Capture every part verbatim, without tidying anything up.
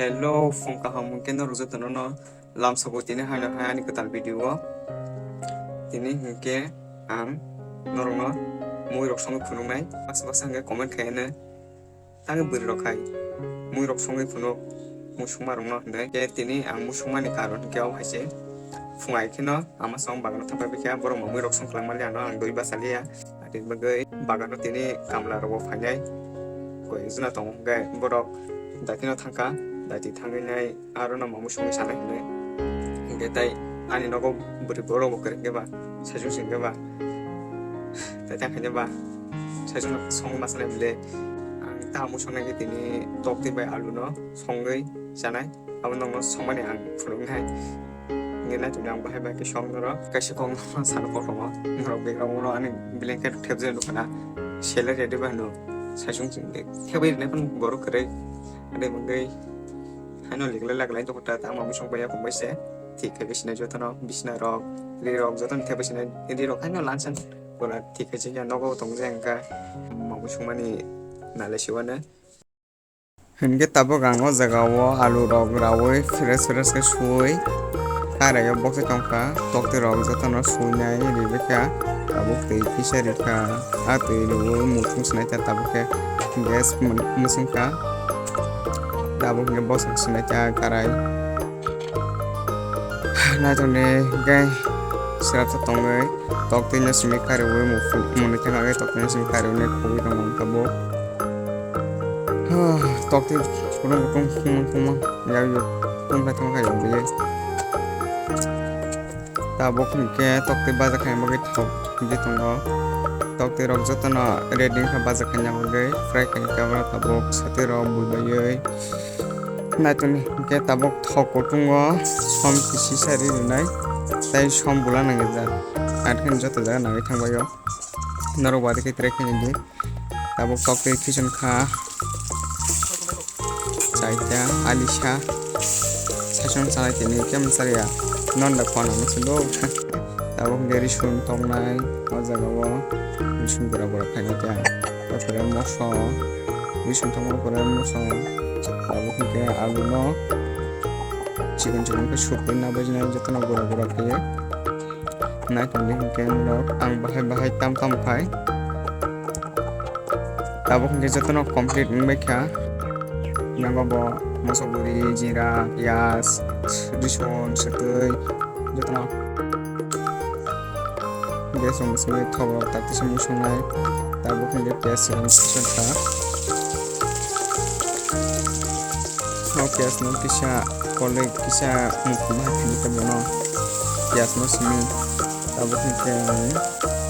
Hello, phung kaham hwnkhe norok jotono no lamsogo tini haino hai ani kwtal video o. Tini hwnkhe ang norokno mui rok songwi phunuknai. Baksa baksa hwnkhe comment khaino tangwi bwrwi rok hai mui rok songwi phunuk musukma rokno hwnkhe. Tini ang musukmani karon hwnkhe o hai se phung ai kheno ama song bagano thangpai bikha borok mui rok song kwlangmani ano ang doi bachaliya. Aboni bagwi bagano tini kamla rokbo phainai koi jona tongo, hwnkhe borok daitino thangkha, daiti thangwi nai arono mamui songwi sanai hinwi. Hwnkhe tai ani nogo bwrwi borokbo kwrwi hwnkhe ba, saichung se hwnkhe ba, tai tang khainai ba, saichung songwi ma sanai bwle. Ang ta mamui songnai khe tini toktwi bai aluno songwi sanai, abo nokno songmani ang phunuknai. Hwnkhe naitugdi ang bahai bahai khe song norok. Kaisa kok no sano kothoma norok background o ani blanket thepjak nukha na. Salary ready ba hwno. Saichung chwng de. Thepwi rwnai phano borok kwrwi. Ani bagwi haino liglai laglai tongkha ta, tamo bwswk bai yakung bai se. Thik khe sinai jotono bisna rok, ri rok jotono thepwi sinai ri rok haino lansan. Bola thik khe se nogo tong jai hwnkha. Mamui songmani nalai siwano. Hinkhe tabuk ang o jaga o alu rok raui fresh fresh khe suui karai o boksai tongkha. Toktwi rok jotono suinai ribaikha, tabuk twi kisa rikha. A twi riui muchung swnai kha, tabuk khe gas mwn-, mwswngkha. Tabuk hinkhe bwsak swnai kha karai. Naitokni hwnkhe swrapsa tongwi toktwino simi kariui muphung mwnwi thangkha khe toktwino simi kariui khogwi tongo tabuk. Toktwi kutung kutung khumang khumang yag yag khum khe thangkha yag biyai. Tabuk hwnkhe toktwi baja khaina bagwi thok di tongo. Toktwi rok jotono ready wngkha baja khaina bagwi, fry khaina bagwi tabuk satwi rok buibaiwi. Naitoni hwnkhe tabuk thok kutungo som kisi sari rinai tei som bula nangijak. Akheno joto jaga nangwi thangbaio. Norok wadi khe try khainai di. Tabuk toktwi khichon kha. Chaita alisa. Saichung salai tini khe mwchariya. Non da khwana mwchungo. Tabuk hwnkhe risun tongnai o jaga o. Risun gura gura khainai khe. Tei pore moso. Risun tongma pore moso. Tabuk hwnkhe alu no chikon chikon khe sukwi nabajinai jotono gura gura khe. Naitokdi hwnkhe norok ang bahai bahai tam tam khai. Tabuk hwnkhe jotono complete wngbaikha. Nango bo mosok guri, jira, piyaj, risun, swtwi jotono. Gas rok mwswngwi thok rok tak tisa musungnai. Tabuk hwnkhe piyaj rok swkha. O piyaj no kisa kolwi kisa mukhum hai philwi khe bono piyaj no simi tabuk hwnkhe ang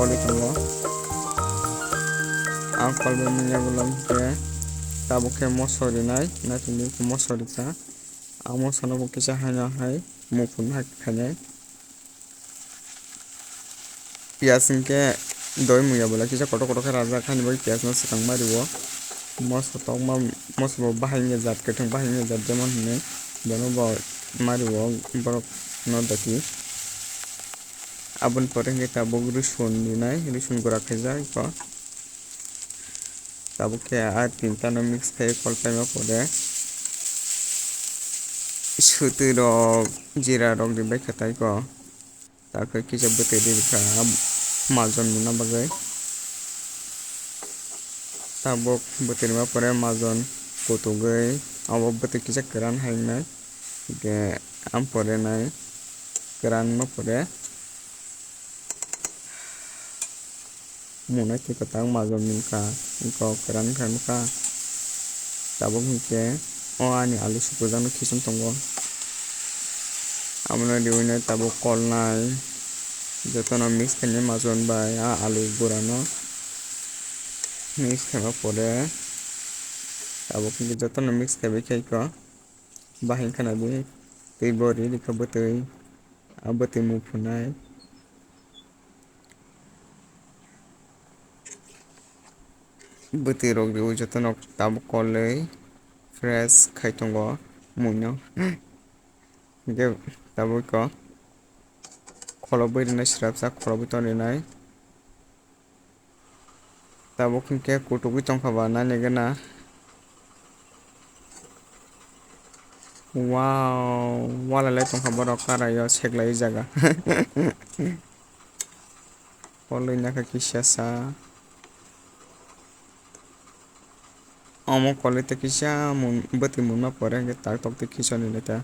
kolwi tongo. Ang kolwi manya bolong hwnkhe tabuk khe moso rinai, naitugdi moso rikha. Ang moso no bo kisa haino hai mukhum hai khainai. Piyaj hwnkhe doi muya bwla kisa kotor kotor khe rajak, haini bagwi piyaj no swkang ma rio. Moso tokma, moso bo bahai wngya jat, kwthwng bahai wngya jat, jemon hwnwi bono bo ma rio borok no dati. Aboni pore hwnkhe tabuk rwson rinai, rwson gura khaijak eko. Tabuk khe a tinta no mix khai kol paima pore swtwi rok, jira rok ribai khe tai ko. Takhe kisa bwtwi ri rwkha majon muna bagwi. Tabuk bwtwi rwma pore majon kutugwi abo bwtwi kisa kwran hai wngnai. Hwnkhe am pore nai kwran wngma pore. Munai twi kwtal majon minkha, wngkha kwran wngkha nukha. Tabuk hinkhe o ani alu sukujakno khiching tongo. Abono riwino tabuk kolnai jotono mix khainai majon bai a alu gurano mix khaima pore tabuk hinkhe jotono mix khaibai khaikha. Bahai wngkha nadi tei bo ri rikha bwtwi, a bwtwi muphunai. Bwtwi rok riwi jotono tabuk kolwi fresh khai tongo muino. Hwnkhe tabuk ko kholobwi rinai swrapsa kholobwi ton rinai. Tabuk hwnkhe kutugwi tongkha ba nani gana. Wow, walai lai tongkha borok karaio seklai jaga. Kolwi nakha kisa sa. Omo kolwi tei kisa mun, bwtwi munma pore hwnkhe tak tok tei kisa ni lai ta.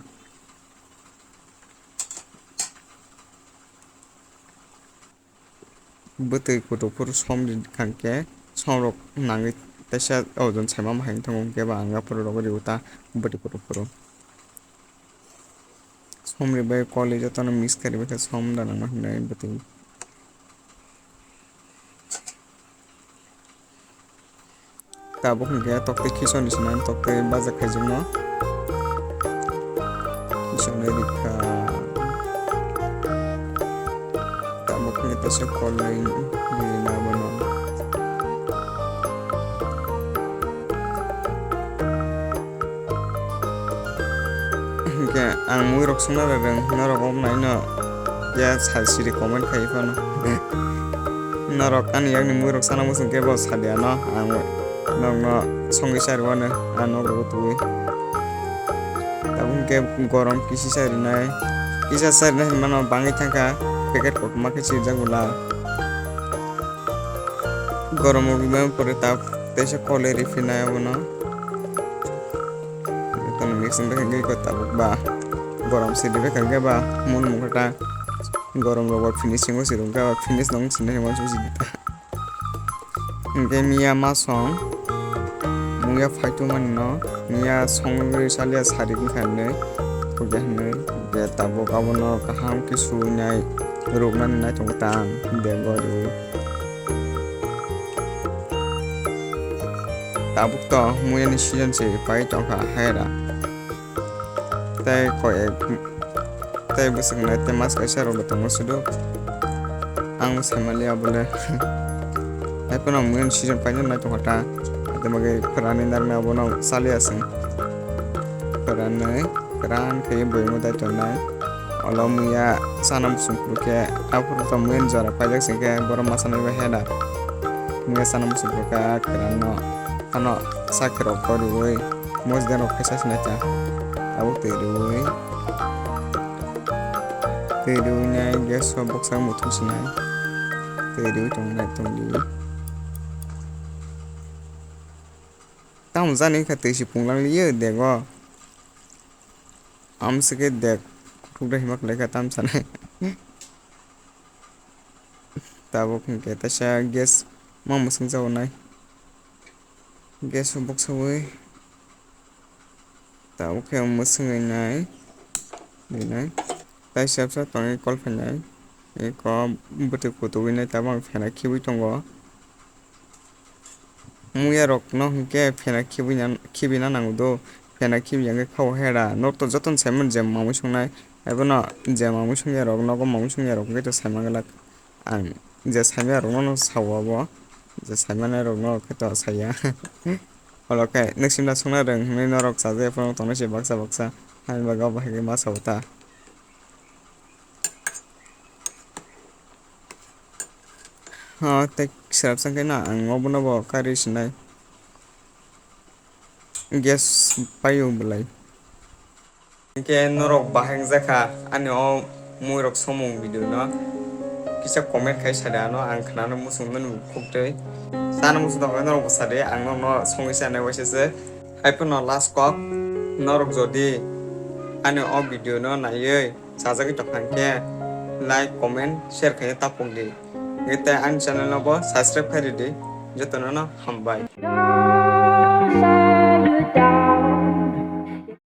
Bwtwi kutuk phuru som ri kha hwnkhe, som rok nangwi teisa ojon saima ma hai wngthango, hwnkhe ba ang aphuru rogwi rw ta bwtwi kutuk phuru. Som ri bai koli jotono mix khe ri bai khe som da nangma hinwi bwtwi. Tabuk hwnkhe toktwi khisoni swnam, toktwi bajak khaijwkno khisoni rikha. Tabuk hwnkhe teisa kolwi rina bono. Hwnkhe ang mui rok songna rwrwng, norok omo naino ya sal siri comment khai phano. Norok ani yakni mui rok sana muchung khe bo salia no, ang nokno songwi sa rwano, ang nok rogo tubui. Tabuk hwnkhe gorom kisi sa rinai, kisa sa rinai hinmano bangwi thangkha, packet kotorma khe swijak bwla. Gorom wngwi pore tak teisa kolwi riphinai abono. Tamo mixing bai hwnkhe tabuk ba gorom siri bai hwnkhe ba mun mukha ta gorom rok ba finishing o siri hwnkhe ba finish nung sini hwnwi uansuk sidi ta. Hwnkhe miya masong muya phaitu mani no miya songwi salia sari wngkha hinwi hwnkhe hinwi hwnkhe tabuk abono kaham khe suinai ruknani naitongo ta ang bego riui. Tabuk to muyani season se pai tongkha haira. Tei koi ek, tei bwswk nai tei mas kaisa rok bo tongo sudu. Ang bo saimaliya bole. Haiphano muyani season paina nai tongkha ta. Tei bagwi kwranwi narwknai abono chaliya chwng. Kwranwi, kwran khe boyamo dai tongnai. Olo muya sana muchung phuru khe, aphuru to muyani jora paijak sing khe borok ma sanai bai heda. Muya sana muchung phuru khe kwran no, ano sakhe rok koriui mosde rok khe sasina cha. Abo twi riui, twi riui nai gas o boksa muthung sinai, twi riui tongnai tongdi. Tamo jani wngkha twi si punglang liyo dego. Amswkhe dek kuthukdai hima kwlaikha tamsanai. Tabuk hwnkhe teisa gas ma mwswngjago nai. Gas o boksawi tabuk khe mwswngwi nai. Nai. Teisa bwsa tongwi call phainai. Eko bwtwi kutugwi nai tabuk ang phenai khibwi tongo. Muya rok no hwnkhe phena khibina, khibina nango do, phena khibiya hwnkhe khao hera. Norok to jotono saimano je mamui songnai, haibono je mamui songya rok, nogo mamui songya rok hwnkhe to saimang glak ang. Je saimaya rok no sao abo, je saimani rok no khe to saya. Olo khe nwk simna songna rwng hwnwi norok chajak phano tongnai se baksa baksa, haini bagwi obo hai khe ma sao ta. O tei swrapsa khe na ang obono bo karwi sinai. Gas paio belai. Hinkhe norok bahai wngjakha ani o muirok somung video no kisa comment khai sadi ano ang khnana muchung mani khuk twi. Sana muchung tongkha norok bwsadi ang norokno songwi sanai waisa se. Haiphano last kok norok jodi ani o video no naiwi chajagwi tongkha hinkhe like, comment, share khaina tapung di. Hinkhe tei ani channel no bo subscribe khai ridi. Jotono no hambai.